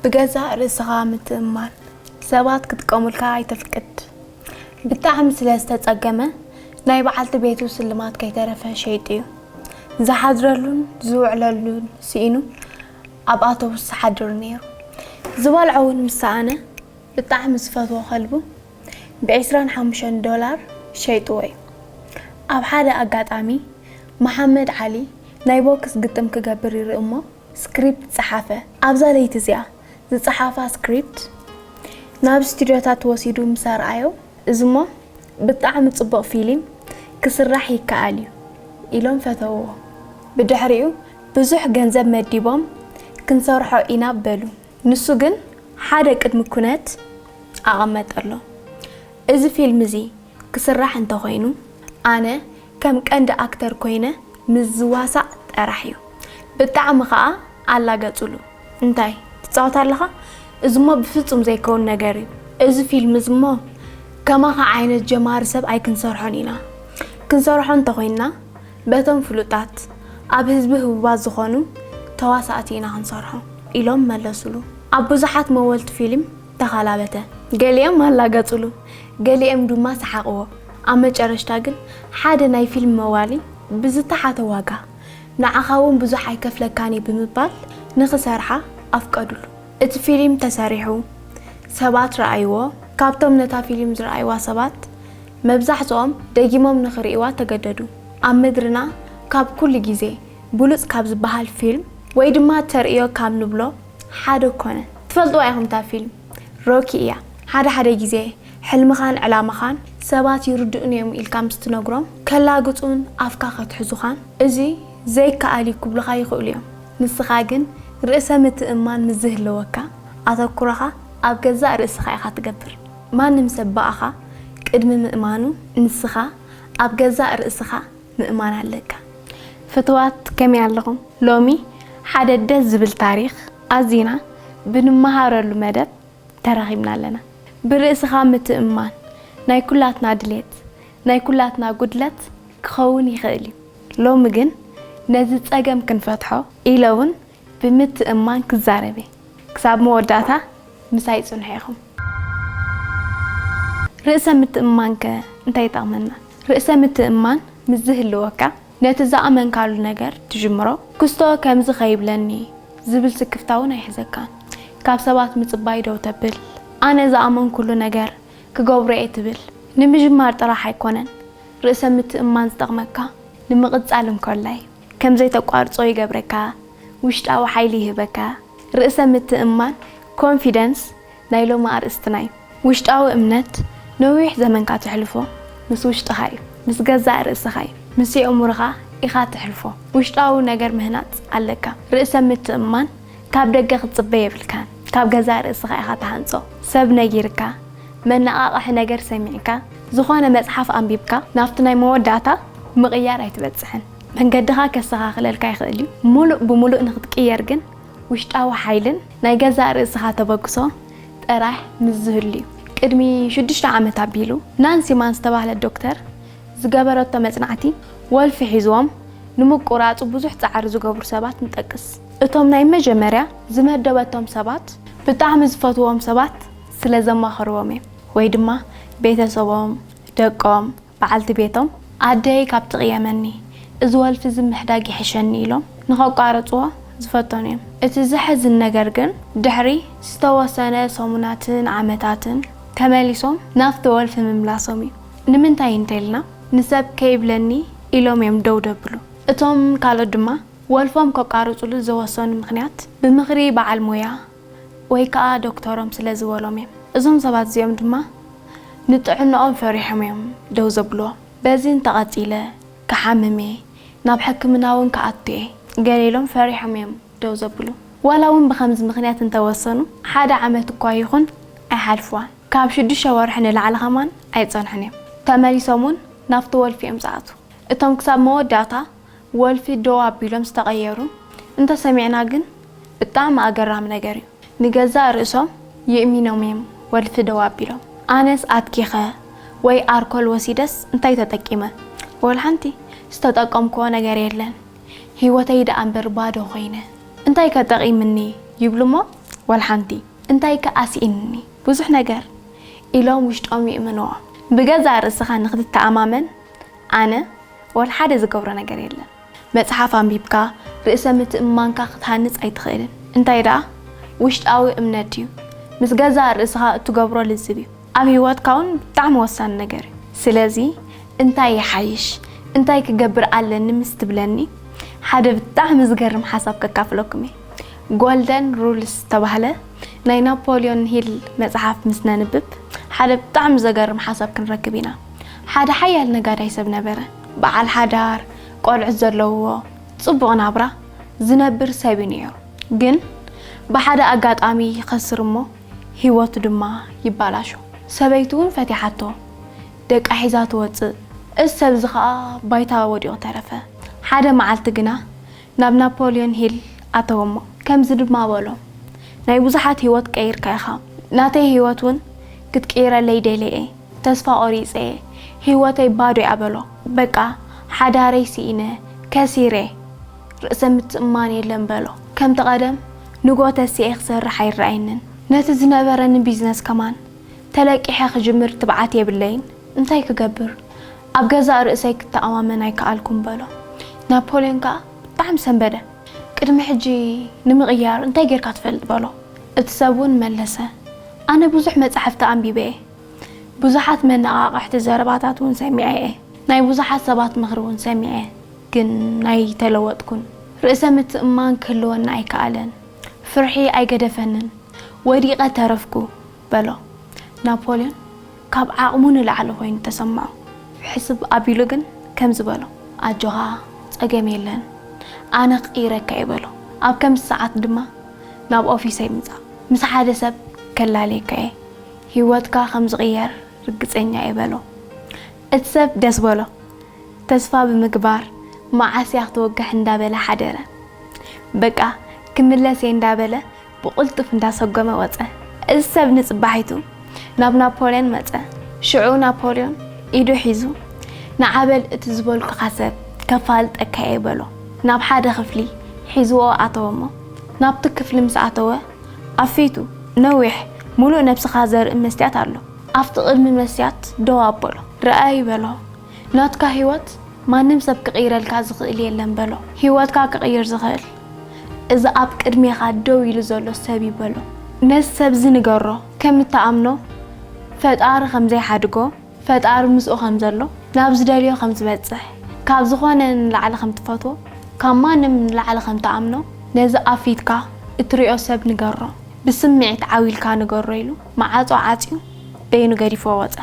ብገዛእ ርእስኻ ምትእምማን፣ ሰባት ክጥቀሙልካ ኣይተፍቅድ። ብጣዕሚ ስለ ዝተጸገመ፣ ናይ በዓልቲ ቤቱ ስልማት ከይተረፈ ሸይጡ እዩ። ዝሓድረሉን ዝውዕለሉን ስኢኑ ኣብ ኣውቶቡስ ዝሓድር ነይሩ። ዝበልዖ እውን ምስ ሰኣነ፣ ብጣዕሚ ዝፈትዎ ከልቡ ብዒስራን ሓሙሽተን ዶላር ሸይጥዎ እዩ። ኣብ ሓደ ኣጋጣሚ፣ መሓመድ ዓሊ ናይ ቦክስ ግጥም ክገብር ይርኢ እሞ፣ ስክሪፕት ጸሓፈ። ኣብዛ ለይቲ እዚኣ ዝጸሓፋ ስክሪፕት ናብ ስቱድዮታት ወሲዱ ምስ ኣርኣዮ፣ "እዚ እሞ ብጣዕሚ ጽቡቕ ፊልም ክስራሕ ይከኣል እዩ" ኢሎም ፈተውዎ። ብድሕሪኡ ብዙሕ ገንዘብ መዲቦም፣ "ክንሰርሖ ኢና" በሉ። ንሱ ግን ሓደ ቅድሚ ኩነት ኣቐመጠሎም። "እዚ ፊልም እዚ ክስራሕ እንተኾይኑ፣ ኣነ ከም ቀንዲ ኣክተር ኮይነ ምስ ዝዋሳእ ጥራሕ እዩ። ብጣዕሚ ኸኣ ኣላገጹሉ። እንታይ ትጻወት ኣለኻ? እዚ እሞ ብፍጹም ዘይከውን ነገር እዩ። እዚ ፊልም እዚ እሞ ከማኻ ዓይነት ጀማሪ ሰብ ኣይክንሰርሖን ኢና። ክንሰርሖ እንተኾይንና፣ በቶም ፍሉጣት፣ ኣብ ህዝቢ ህቡባት ዝኾኑ ተዋሳእቲ ኢና ክንሰርሖ" ኢሎም መለሱሉ። ኣብ ብዙሓት መወልቲ ፊልም ተኻላበተ። ገሊኦም ኣላገጹሉ፣ ገሊኦም ድማ ሰሓቕዎ። ኣብ መጨረሽታ ግን ሓደ ናይ ፊልም መዋሊ ብዝተሓተ ዋጋ፣ "ንዓኻ እውን ብዙሕ ኣይከፍለካን እዩ" ብምባል ንኽሰርሓ ኣፍቀዱሉ። እቲ ፊልም ተሰሪሑ፣ ሰባት ረኣይዎ። ካብቶም ነታ ፊልም ዝረኣይዋ ሰባት መብዛሕትኦም ደጊሞም ንኽርእይዋ ተገደዱ። ኣብ ምድርና ካብ ኩሉ ግዜ ብሉጽ ካብ ዝበሃል ፊልም ወይ ድማ ተርእዮ ካብ ንብሎ ሓደ ኮነ። ትፈልጥዋ ኢኹም እታ ፊልም፣ ሮኪ እያ። ሓደ ሓደ ግዜ ሕልምኻን ዕላማኻን ሰባት ይርድኡኒ እዮም ኢልካ ምስ ትነግሮም፣ ከላግጹን ኣፍካ ከትሕዙኻን፣ "እዚ ዘይከኣል እዩ" ክብሉኻ ይኽእሉ እዮም። ንስኻ ግን ርእሰ ምትእምማን ምስ ዝህልወካ፣ ኣተኩሮኻ ኣብ ገዛእ ርእስኻ ኢኻ ትገብር። ማንም ሰብ ብኣኻ ቅድሚ ምእማኑ፣ ንስኻ ኣብ ገዛእ ርእስኻ ምእማን ኣለካ። ፍትዋት፣ ከመይ ኣለኹም? ሎሚ ሓደ ደስ ዝብል ታሪኽ ኣዚና ብንመሃረሉ መደብ ተራኺብና ኣለና። ብርእስኻ ምትእምማን ናይ ኩላትና ድሌት፣ ናይ ኩላትና ጉድለት ክኸውን ይኽእል እዩ። ሎሚ ግን ነዚ ጸገም ክንፈትሖ ኢለ እውን ብምትእምማን ክዛረብ እየ። ክሳብ መወዳእታ ምሳይ ጽንሑ ኢኹም። ርእሰ ምትእምማንከ እንታይ ይጠቕመና? ርእሰ ምትእምማን ምስ ዝህልወካ፣ ነቲ ዝኣመንካሉ ነገር ትጅምሮ። ክስቶ ከምዚ ከይብለኒ ዝብል ስክፍታ እውን ኣይሕዘካን። ካብ ሰባት ምጽባይ ደው ተብል። ኣነ ዝኣመንኩሉ ነገር ክገብሮ እየ ትብል። ንምጅማር ጥራሕ ኣይኮነን ርእሰ ምትእምማን ዝጠቕመካ፣ ንምቕጻል እንከሎ እዩ። ከም ዘይተቋርጾ ይገብረካ፣ ውሽጣዊ ሓይሊ ይህበካ። ርእሰ ምትእምማን፣ ኮንፊደንስ፣ ናይ ሎሚ ኣርእስትና እዩ። ውሽጣዊ እምነት ነዊሕ ዘመንካ ተሕልፎ ምስ ውሽጥኻ እዩ፣ ምስ ገዛእ ርእስኻ እዩ፣ ምስ የእምሮኻ ኢኻ ትሕልፎ። ውሽጣዊ ነገር ምህናጽ ኣለካ። ርእሰ ምትእምማን ካብ ደገ ክትጽበ የብልካን፣ ካብ ገዛእ ርእስኻ ኢኻ ትሃንጾ። ሰብ ነጊርካ፣ መነቓቕሒ ነገር ሰሚዕካ፣ ዝኾነ መጽሓፍ ኣንቢብካ ናብቲ ናይ መወዳእታ ምቕያር ኣይትበጽሕን። መንገድኻ ከስተኻኽለልካ ይኽእል እዩ። ሙሉእ ብሙሉእ ንኽትቅየር ግን ውሽጣዊ ሓይልን ናይ ገዛእ ርእስኻ ተበግሶ ጥራሕ ምስ ዝህሉ እዩ። ቅድሚ ሽዱሽተ ዓመት ኣቢሉ ናንሲ ማን ዝተባህለት ዶክተር ዝገበረቶ መጽናዕቲ ወልፊ ሒዝዎም ንምቁራጹ ብዙሕ ጻዕሪ ዝገብሩ ሰባት ንጠቅስ። እቶም ናይ መጀመርያ ዝመደበቶም ሰባት ብጣዕሚ ዝፈትዎም ሰባት ስለ ዘማኸርዎም እዮም፣ ወይ ድማ ቤተሰቦም፣ ደቆም፣ በዓልቲ ቤቶም፣ "ኣደይ ካብ ትቕየመኒ፣ እዚ ወልፊ እዚ ምሕዳግ ይሕሸኒ" ኢሎም ንኸቋርጽዎ ዝፈተኑ እዮም። እቲ ዘሕዝን ነገር ግን፣ ድሕሪ ዝተወሰነ ሰሙናትን ዓመታትን ተመሊሶም ናብቲ ወልፊ ምምላሶም እዩ። ንምንታይ እንተኢልና፣ ንሰብ ከይብለኒ ኢሎም እዮም ደው ደብሉ። እቶም ካልኦት ድማ፣ ወልፎም ከቋርጽሉ ዝወሰኑ ምኽንያት፣ ብምኽሪ በዓል ሞያ ወይ ከኣ ዶክተሮም ስለ ዝበሎም እዮም። እዞም ሰባት እዚኦም ድማ ንጥዕናኦም ፈሪሖም እዮም ደው ዘብልዎ። "በዚ እንተቐጺለ ክሓምም እየ፣ ናብ ሕክምና እውን ክኣቱ እየ" ገለ ኢሎም ፈሪሖም እዮም ደው ዘብሉ። ዋላ እውን ብኸምዚ ምኽንያት እንተወሰኑ፣ ሓደ ዓመት እኳ ይኹን ኣይሓልፍዋን። ካብ ሽዱሽተ ወርሒ ንላዕሊ ኸማን ኣይጸንሑን እዮም። ተመሊሶም እውን ናብቲ ወልፊ እዮም ዝኣትዉ። እቶም ክሳብ መወዳእታ ወልፊ ደው ኣቢሎም ዝተቐየሩ እንተሰሚዕና ግን ብጣዕሚ ኣገራሚ ነገር እዩ። ንገዛእ ርእሶም የእሚኖም እዮም ወልፊ ደው ኣቢሎም። ኣነስ ኣትኪኸ ወይ ኣርኮል ወሲደስ እንታይ ተጠቂመ? ወላ ሓንቲ ዝተጠቀምክዎ ነገር የለን። ህይወተይ ደኣ እምበር ባዶ ኮይነ። እንታይ ከ ጠቒምኒ? ይብሉ እሞ ወላ ሓንቲ። እንታይ ከ ኣስኢንኒ? ብዙሕ ነገር ኢሎም ውሽጦም ይእመንዎ። ብገዛእ ርእስኻ ንኽትተኣማመን ኣነ ወላ ሓደ ዝገብሮ ነገር የለን። መጽሓፍ ኣንቢብካ ርእሰ ምትእምማንካ ክትሃንጽ ኣይትኽእልን። እንታይ ደኣ ውሽጣዊ እምነት እዩ። ምስ ገዛእ ርእስኻ እትገብሮ ልዝብ እዩ። ኣብ ህይወትካ እውን ብጣዕሚ ወሳኒ ነገር እዩ። ስለዚ እንታይ ይሓይሽ፣ እንታይ ክገብር ኣለኒ ምስ ትብለኒ ሓደ ብጣዕሚ ዝገርም ሓሳብ ከካፍለኩም እየ። ጎልደን ሩልስ ዝተባህለ ናይ ናፖሊዮን ሂል መጽሓፍ ምስ ነንብብ ሓደ ብጣዕሚ ዘገርም ሓሳብ ክንረክብ ኢና። ሓደ ሓያል ነጋዳይ ሰብ ነበረ። በዓል ሓዳር፣ ቆልዑት ዘለዎ፣ ጽቡቕ ናብራ ዝነብር ሰብ እዩ ነይሩ። ግን ብሓደ ኣጋጣሚ ይኸስር እሞ ህይወቱ ድማ ይባላሾ። ሰበይቱ እውን ፈቲሓቶ፣ ደቃ ሒዛ ትወጽእ። እዚ ሰብ እዚ ኸኣ ባይታ ወዲቑ ተረፈ። ሓደ መዓልቲ ግና ናብ ናፖሊዮን ሂል ኣተወ እሞ ከምዚ ድማ በሎ፣ ናይ ብዙሓት ህይወት ቀይርካ ኢኻ። ናተይ ህይወት እውን ክትቅይረለይ ደልየ እየ። ተስፋ ቆሪጸ እየ። ህይወተይ ባዶ እያ በሎ። በቃ ሓዳረይ ስኢነ፣ ከሲረ፣ ርእሰ ምትእምማን የለን በሎ። ከምቲ ቀደም ንጎ ተሲኤ ክሰርሕ ኣይረኣየንን። ነቲ ዝነበረኒ ቢዝነስ ከማን ተለቂሐ ክጅምር ትብዓት የብለይን። እንታይ ክገብር? ኣብ ገዛእ ርእሰይ ክተኣማመን ኣይከኣልኩን በሎ። ናፖልዮን ከኣ ብጣዕሚ ሰንበደ። ቅድሚ ሕጂ ንምቕያር እንታይ ጌርካ ትፈልጥ በሎ። እቲ ሰብ እውን መለሰ፣ ኣነ ብዙሕ መጻሕፍቲ ኣንቢበ እየ። ብዙሓት መነቓቕሕቲ ዘረባታት እውን ሰሚዐ እየ። ናይ ብዙሓት ሰባት ምኽሪ እውን ሰሚዐ፣ ግን ኣይተለወጥኩን። ርእሰ ምትእምማን ክህልወኒ ኣይከኣለን። ፍርሒ ኣይገደፈንን። ወዲቐ ተረፍኩ በሎ። ናፖልዮን ካብ ዓቕሙ ንላዕሊ ኮይኑ ተሰምዖ። ሕስብ ኣቢሉ ግን ከምዚ በሎ፣ ኣጆኻ፣ ጸገም የለን፣ ኣነ ክቕይረካ እየ በሎ። ኣብ ከምዚ ሰዓት ድማ ናብ ኦፊሰይ ምጻእ፣ ምስ ሓደ ሰብ ከላለየካ እየ፣ ህይወትካ ከም ዝቕየር ርግጸኛ እየ በሎ። እቲ ሰብ ደስ በሎ። ተስፋ ብምግባር መዓስ እያ ክትወግሕ እንዳበለ ሓደረ። በቃ ክምለስ እየ እንዳበለ ብቕልጡፍ እንዳሰጎመ ወጸ። እዚ ሰብ ንጽባሒቱ ናብ ናፖልዮን መጸ። ሽዑ ናፖልዮን ኢዱ ሒዙ፣ ንዓ በል እቲ ዝበልኩኻ ሰብ ከፋልጠካ እየ በሎ። ናብ ሓደ ክፍሊ ሒዝዎ ኣተወ እሞ ናብቲ ክፍሊ ምስ ኣተወ ኣብ ፊቱ ነዊሕ ምሉእ ነብስኻ ዘርኢ መስትያት ኣሎ። ኣብቲ ቅድሚ መስትያት ደው ኣበሎ። ርኣይ በሎ። ናትካ ህይወት ማንም ሰብ ክቕይረልካ ዝኽእል የለን በሎ። ህይወትካ ክቕይር ዝኽእል እዚ ኣብ ቅድሜኻ ደው ኢሉ ዘሎ ሰብ እዩ በሎ። ነዚ ሰብ እዚ ንገሮ ከም እትኣምኖ፣ ፈጣሪ ከም ዘይሓድጎ፣ ፈጣሪ ምስኡ ከም ዘሎ፣ ናብ ዝደልዮ ከም ዝበጽሕ፣ ካብ ዝኾነ ንላዕሊ ከም ትፈትዎ፣ ካብ ማንም ንላዕሊ ከም ትኣምኖ፣ ነዚ ኣብ ፊትካ እትሪኦ ሰብ ንገሮ። ብስምዒት ዓው ኢልካ ንገሮ ኢሉ መዓጹ ዓጽዩ በይኑ ገዲፍዎ ወጸ።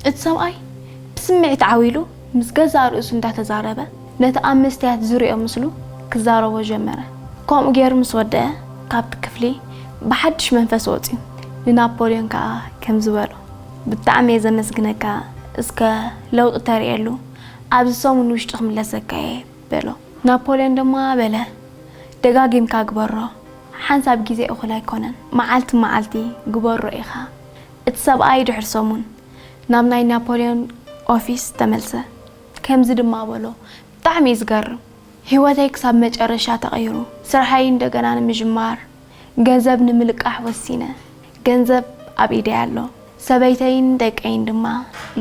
እቲ ሰብኣይ ብስምዒት ዓው ኢሉ ምስ ገዛእ ርእሱ እንዳተዛረበ ነቲ ኣብ መስትያት ዝሪኦ ምስሉ ክዛረቦ ጀመረ። ከምኡ ገይሩ ምስ ወደአ ካብቲ ክፍሊ ብሓድሽ መንፈስ ወጺኡ ንናፖልዮን ከኣ ከምዚ በሎ፣ ብጣዕሚ እየ ዘመስግነካ፣ እስከ ለውጢ ተርእየሉ ኣብዚ ሰሙን ውሽጢ ክምለሰካ እየ በሎ። ናፖልዮን ድማ በለ፣ ደጋጊምካ ግበሮ፣ ሓንሳብ ግዜ እኹል ኣይኮነን፣ መዓልቲ መዓልቲ ግበሮ ኢኻ። እቲ ሰብኣይ ድሕሪ ሰሙን ናብ ናይ ናፖልዮን ኦፊስ ተመልሰ። ከምዚ ድማ በሎ፣ ብጣዕሚ እዩ ዝገርም። ህይወተይ ክሳብ መጨረሻ ተቐይሩ። ስርሐይ እንደገና ንምጅማር ገንዘብ ንምልቃሕ ወሲነ። ገንዘብ ኣብ ኢደይ ኣሎ። ሰበይተይን ደቀይን ድማ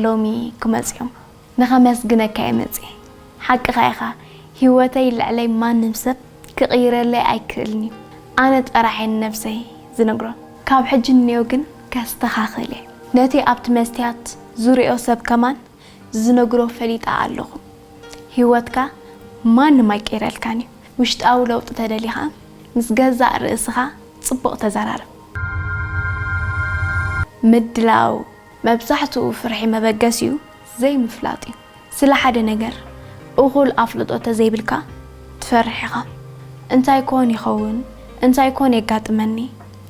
ሎሚ ክመጽዮም። ንኸመስግነካ እየ መጽየ። ሓቅኻ ኢኻ፣ ህይወተይ ልዕለይ ማንም ሰብ ክቕይረለይ ኣይክእልን እዩ። ኣነ ጥራሕ እየ ንነብሰይ ዝነግሮ። ካብ ሕጂ ንኔው ግን ከስተኻኽል እየ። ነቲ ኣብቲ መስትያት ዝሪኦ ሰብ ከማን ዝነግሮ ፈሊጠ ኣለኹ። ህይወትካ ማንም ኣይቀይረልካን እዩ። ውሽጣዊ ለውጢ ተደሊኻ ምስ ገዛእ ርእስኻ ጽቡቕ ተዘራረብ። ምድላው። መብዛሕትኡ ፍርሒ መበገሲኡ ዘይምፍላጥ እዩ። ስለ ሓደ ነገር እኹል ኣፍልጦ ተዘይብልካ ትፈርሕ ኢኻ። እንታይ ኮን ይኸውን? እንታይ ኮን የጋጥመኒ?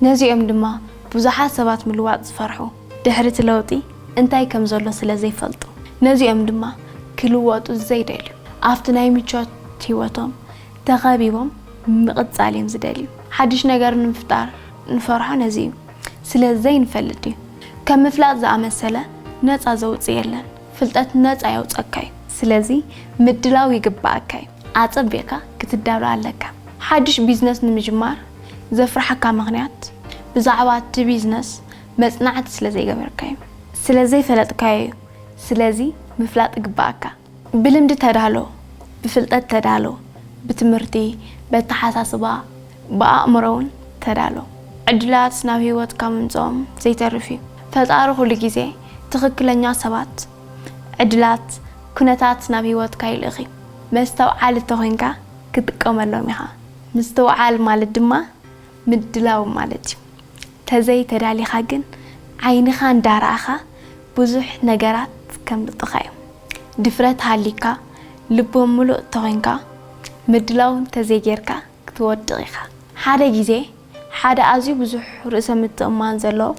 ነዚኦም ድማ ብዙሓት ሰባት ምልዋጥ ዝፈርሑ። ድሕሪ እቲ ለውጢ እንታይ ከም ዘሎ ስለ ዘይፈልጡ። ነዚኦም ድማ ክልወጡ ዘይደልዩ። ኣብቲ ናይ ምቾት ህይወቶም ተኸቢቦም ምቕጻል እዮም ዝደልዩ። ሓድሽ ነገር ንምፍጣር ንፈርሖ ነዚ እዩ። ስለ ዘይንፈልጥ እዩ። ከም ምፍላጥ ዝኣመሰለ ነጻ ዘውጽእ የለን። ፍልጠት ነጻ የውጸካ እዩ። ስለዚ ምድላው ይግባኣካ እዩ። ኣጸቢቕካ ክትዳሎ ኣለካ። ሓድሽ ቢዝነስ ንምጅማር ዘፍርሓካ ምኽንያት ብዛዕባ እቲ ቢዝነስ መጽናዕቲ ስለ ዘይገበርካዮ፣ ስለ ዘይፈለጥካዮ እዩ። ስለዚ ምፍላጥ ይግባኣካ። ብልምዲ ተዳሎ፣ ብፍልጠት ተዳሎ፣ ብትምህርቲ፣ በተሓሳስባ፣ ብኣእምሮ እውን ተዳሎ። ዕድላት ናብ ህይወትካ ምምጽኦም ዘይተርፍ እዩ። ፈጣሪ ኩሉ ግዜ ትኽክለኛ ሰባት፣ ዕድላት፣ ኩነታት ናብ ህይወትካ ይልእኽ እዩ። መስተውዓሊ እንተኾይንካ ክትጥቀመሎም ኢኻ። ምስትውዓል ማለት ድማ ምድላው ማለት እዩ። ተዘይ ተዳሊኻ ግን ዓይንኻ እንዳረኣኻ ብዙሕ ነገራት ከምልጡኻ እዮም። ድፍረት ሃሊካ ልቦም ምሉእ ተኾይንካ ምድላው እንተዘይጌርካ ክትወድቕ ኢኻ። ሓደ ግዜ ሓደ ኣዝዩ ብዙሕ ርእሰ ምትእምማን ዘለዎ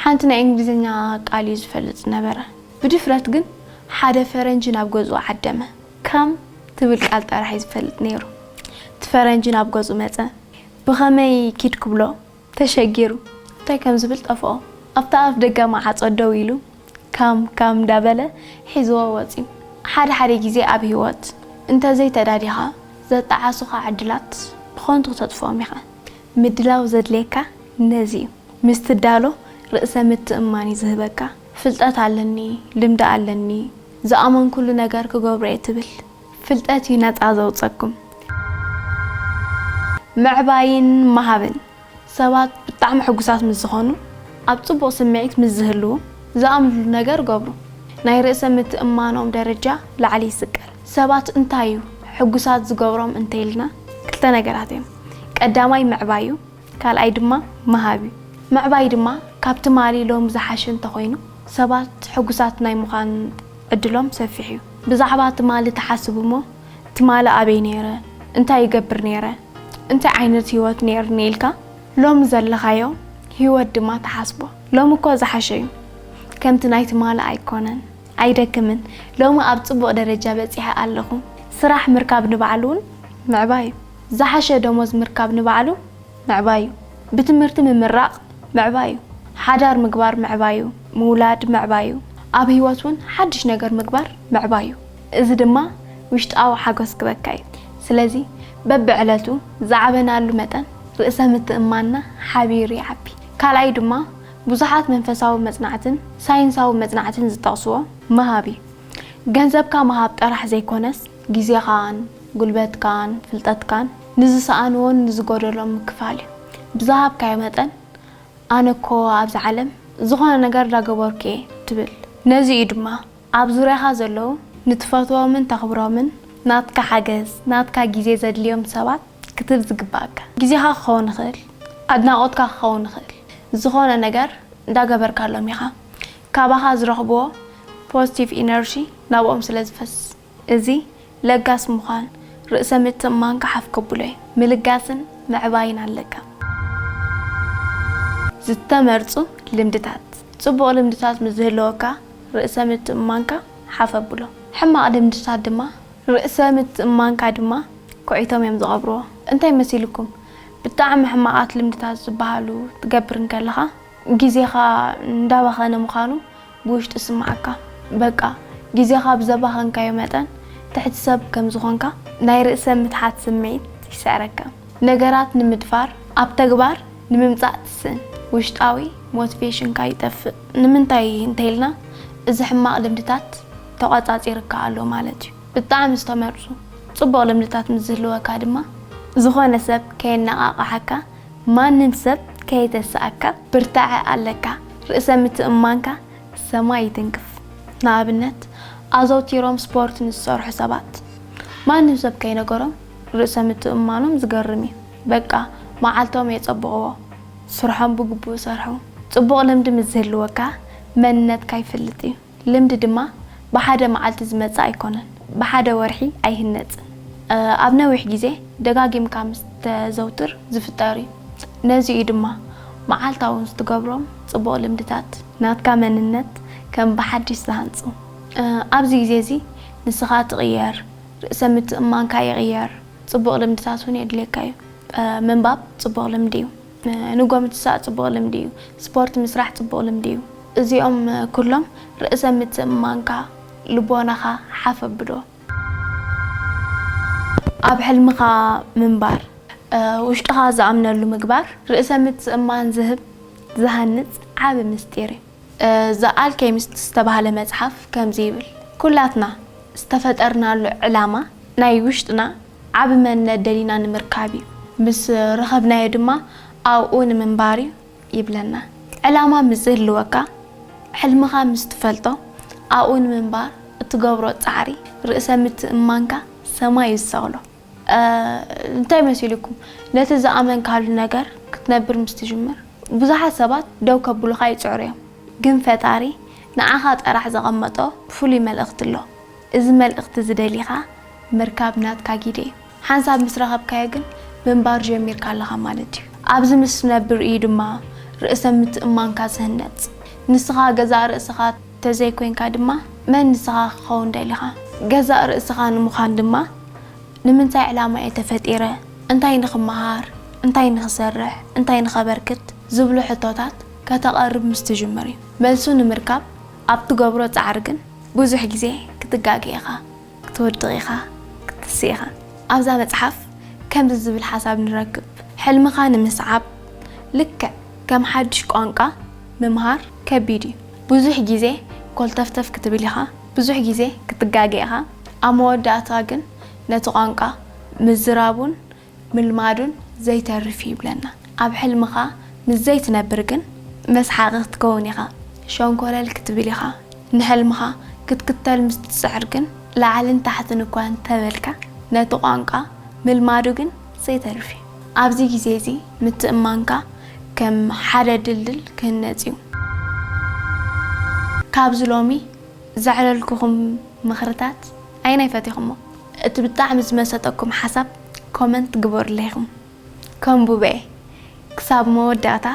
ሓንቲ ናይ እንግሊዝኛ ቃል እዩ ዝፈልጥ ነበረ። ብድፍረት ግን ሓደ ፈረንጂ ናብ ገዝኡ ዓደመ። ከም ትብል ቃል ጥራሕ እዩ ዝፈልጥ ነይሩ። እቲ ፈረንጂ ናብ ገዝኡ መጸ። ብኸመይ ኪድ ክብሎ ተሸጊሩ እንታይ ከም ዝብል ጠፍኦ። ኣብታ ኣፍ ደገ ማዓጾ ደው ኢሉ ካም ካም እንዳበለ ሒዝዎ ወጺኡ። ሓደ ሓደ ግዜ ኣብ ህይወት እንተዘይተዳሊኻ ዘጣዓሱኻ ዕድላት ብኸንቱ ክተጥፍኦም ኢኻ። ምድላው ዘድልየካ ነዚ እዩ። ምስ ትዳሎ ርእሰ ምትእምማን እዩ ዝህበካ። ፍልጠት ኣለኒ፣ ልምዲ ኣለኒ፣ ዝኣመንኩሉ ነገር ክገብሮ እየ ትብል። ፍልጠት እዩ ነጻ ዘውጸኩም። ምዕባይን ምሃብን። ሰባት ብጣዕሚ ሕጉሳት ምስ ዝኾኑ፣ ኣብ ጽቡቕ ስምዒት ምስ ዝህልዉ፣ ዝኣምንሉ ነገር ገብሩ። ናይ ርእሰ ምትእምማኖም ደረጃ ላዕሊ ይስቀል። ሰባት እንታይ እዩ ሕጉሳት ዝገብሮም እንተኢልና፣ ክልተ ነገራት እዮም። ቀዳማይ ምዕባይ እዩ፣ ካልኣይ ድማ ምሃብ እዩ። ምዕባይ ድማ ካብ ትማሊ ሎሚ ዝሓሸ እንተኾይኑ፣ ሰባት ሕጉሳት ናይ ምዃን ዕድሎም ሰፊሕ እዩ። ብዛዕባ ትማሊ ትሓስብ እሞ፣ ትማሊ ኣበይ ነይረ? እንታይ ይገብር ነይረ? እንታይ ዓይነት ህይወት ነይርኒ ኢልካ ሎሚ ዘለኻዮ ህይወት ድማ ትሓስቦ። ሎሚ እኮ ዝሓሸ እዩ። ከምቲ ናይ ትማሊ ኣይኮነን። ኣይደክምን። ሎሚ ኣብ ጽቡቕ ደረጃ በጺሐ ኣለኹ። ስራሕ ምርካብ ንባዕሉ እውን ምዕባይ እዩ። ዝሓሸ ደሞዝ ምርካብ ንባዕሉ ምዕባይ እዩ። ብትምህርቲ ምምራቕ ምዕባይ እዩ። ሓዳር ምግባር ምዕባይ እዩ። ምውላድ ምዕባይ እዩ። ኣብ ህይወት እውን ሓድሽ ነገር ምግባር ምዕባይ እዩ። እዚ ድማ ውሽጣዊ ሓጎስ ክበካ እዩ። ስለዚ በብዕለቱ ዝዓበናሉ መጠን ርእሰ ምትእምማንና ሓቢሩ ይዓቢ። ካልኣይ ድማ ብዙሓት መንፈሳዊ መጽናዕትን ሳይንሳዊ መጽናዕትን ዝጠቕስዎ ምሃብ እዩ። ገንዘብካ ምሃብ ጥራሕ ዘይኮነስ ግዜኻን ጉልበትካን ፍልጠትካን ንዝሰኣንዎን ንዝጎደሎም ምክፋል እዩ። ብዝሃብካዮ መጠን ኣነ እኮ ኣብዚ ዓለም ዝኾነ ነገር እንዳገበርኩ እየ ትብል። ነዚ እዩ ድማ ኣብ ዙርያኻ ዘለዉ ንትፈትዎምን ተኽብሮምን ናትካ ሓገዝ ናትካ ግዜ ዘድልዮም ሰባት ክትህብ ዝግባኣካ። ግዜኻ ክኸውን ይኽእል፣ ኣድናቖትካ ክኸውን ይኽእል። ዝኾነ ነገር እንዳገበርካሎም ኢኻ። ካባኻ ዝረኽብዎ ፖዚቲቭ ኢነርጂ ናብኦም ስለ ዝፈስስ። እዚ ለጋስ ምዃን ርእሰ ምትእምማንካ ሓፍ ከብሎ እዩ። ምልጋስን ምዕባይን ኣለካ። ዝተመርጹ ልምድታት። ጽቡቕ ልምድታት ምስ ዝህልወካ ርእሰ ምትእምማንካ ሓፍ ኣብሎ። ሕማቕ ልምድታት ድማ ርእሰ ምትእምማንካ ድማ ኩዒቶም እዮም ዝቐብርዎ። እንታይ መሲልኩም? ብጣዕሚ ሕማቓት ልምድታት ዝበሃሉ ትገብር እንከለኻ ግዜኻ እንዳባኸነ ምዃኑ ብውሽጢ ይስምዓካ። በቃ ግዜኻ ብዘባኸንካዮ መጠን ትሕቲ ሰብ ከም ዝኾንካ ናይ ርእሰ ምትሓት ስምዒት ይስዕረካ። ነገራት ንምድፋር ኣብ ተግባር ንምምጻእ ትስእን። ውሽጣዊ ሞቲቬሽንካ ይጠፍእ። ንምንታይ እንተኢልና እዚ ሕማቕ ልምድታት ተቖጻጺርካ ኣሎ ማለት እዩ። ብጣዕሚ ዝተመርጹ ጽቡቕ ልምድታት ምስ ዝህልወካ ድማ ዝኾነ ሰብ ከየነቓቕሓካ ማንም ሰብ ከየተስኣካ ብርታዐ ኣለካ። ርእሰ ምትእምማንካ ሰማይ ይትንክፍ። ንኣብነት ኣዘውቲሮም ስፖርት ንዝሰርሑ ሰባት ማንም ሰብ ከይነገሮም ርእሰ ምትእምማኖም ዝገርም እዩ። በቃ መዓልቶም የጸብቕዎ። ስርሖም ብግቡእ ይሰርሑ። ጽቡቕ ልምዲ ምስ ዝህልወካ መንነትካ ይፍልጥ እዩ። ልምዲ ድማ ብሓደ መዓልቲ ዝመጽእ ኣይኮነን፣ ብሓደ ወርሒ ኣይህነጽን። ኣብ ነዊሕ ግዜ ደጋጊምካ ምስ ተዘውትር ዝፍጠር እዩ። ነዚ እዩ ድማ መዓልታዊ ምስ ትገብሮም ጽቡቕ ልምድታት ናትካ መንነት ከም ብሓድሽ ዝሃንጹ። ኣብዚ ግዜ እዚ ንስኻ ትቕየር፣ ርእሰ ምትእምማንካ ይቕየር፣ ጽቡቕ ልምድታት እውን የድልየካ እዩ። ምንባብ ጽቡቕ ልምዲ እዩ። ንጎ ምትሳእ ጽቡቕ ልምዲ እዩ። ስፖርት ምስራሕ ጽቡቕ ልምዲ እዩ። እዚኦም ኩሎም ርእሰ ምትእምማንካ፣ ልቦናኻ ሓፍ ኣብሎ። ኣብ ሕልምኻ ምንባር። ውሽጥኻ ዝኣምነሉ ምግባር ርእሰ ምትእምማን ዝህብ፣ ዝሃንጽ ዓቢ ምስጢር እዩ። The Alchemist ዝተባህለ መጽሓፍ ከምዚ ይብል፣ ኩላትና ዝተፈጠርናሉ ዕላማ ናይ ውሽጥና ዓቢ መንነት ደሊና ንምርካብ እዩ። ምስ ረኸብናዮ ድማ ኣብኡ ንምንባር እዩ ይብለና። ዕላማ ምስ ዝህልወካ፣ ሕልምኻ ምስ ትፈልጦ፣ ኣብኡ ንምንባር እትገብሮ ጻዕሪ ርእሰ ምትእምማንካ ሰማይ እዩ ዝሰቕሎ። እንታይ መሲሉኩም? ነቲ ዝኣመንካሉ ነገር ክትነብር ምስ ትጅምር፣ ብዙሓት ሰባት ደው ከብሉኻ ይጽዕሩ እዮም። ግን ፈጣሪ ንዓኻ ጥራሕ ዘቐመጦ ፍሉይ መልእኽቲ ኣሎ። እዚ መልእኽቲ እዚ ደሊኻ ምርካብ ናትካ ግደ እዩ። ሓንሳብ ምስ ረኸብካዮ ግን ምንባር ጀሚርካ ኣለኻ ማለት እዩ። ኣብዚ ምስ ትነብር እዩ ድማ ርእሰ ምትእምማንካ ዝህነጽ። ንስኻ ገዛእ ርእስኻ ተዘይኮይንካ ድማ መን ንስኻ ክኸውን ደሊኻ? ገዛእ ርእስኻ ንምዃን ድማ ንምንታይ ዕላማ እየ ተፈጢረ? እንታይ ንኽመሃር? እንታይ ንኽሰርሕ? እንታይ ንኸበርክት? ዝብሉ ሕቶታት ከተቐርብ ምስ ትጅምር እዩ። መልሱ ንምርካብ ኣብ ትገብሮ ጻዕሪ ግን ብዙሕ ግዜ ክትጋገ ኢኻ፣ ክትወድቕ ኢኻ፣ ክትስእ ኢኻ። ኣብዛ መጽሓፍ ከምዚ ዝብል ሓሳብ ንረክብ፣ ሕልምኻ ንምስዓብ ልክዕ ከም ሓድሽ ቋንቋ ምምሃር ከቢድ እዩ። ብዙሕ ግዜ ኮልተፍተፍ ክትብል ኢኻ፣ ብዙሕ ግዜ ክትጋገ ኢኻ። ኣብ መወዳእታ ግን ነቲ ቋንቋ ምዝራቡን ምልማዱን ዘይተርፍ እዩ ይብለና። ኣብ ሕልምኻ ምስ ዘይትነብር ግን መስሓቒ ክትከውን ኢኻ፣ ሸንኮለል ክትብል ኢኻ። ንሕልምኻ ክትክተል ምስ ትጽዕር ግን ላዕልን ታሕትን እኳ እንተበልካ ነቲ ቋንቋ ምልማዱ ግን ዘይተርፍ እዩ። ኣብዚ ግዜ እዚ ምትእምማንካ ከም ሓደ ድልድል ክህነጽ እዩ። ካብዚ ሎሚ ዘዕለልኩኹም ምኽርታት ኣየናይ ፈቲኹሞ? እቲ ብጣዕሚ ዝመሰጠኩም ሓሳብ ኮመንት ግበሩለይ ኢኹም። ከንቡበ ክሳብ መወዳእታ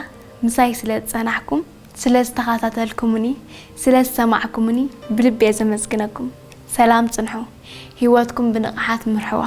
ምሳይ ስለ ዝጸናሕኩም፣ ስለ ዝተኸታተልኩምኒ፣ ስለ ዝሰማዕኩምኒ ብልቢ እየ ዘመስግነኩም። ሰላም ጽንሑ፣ ህይወትኩም ብንቕሓት ምርሕዋ።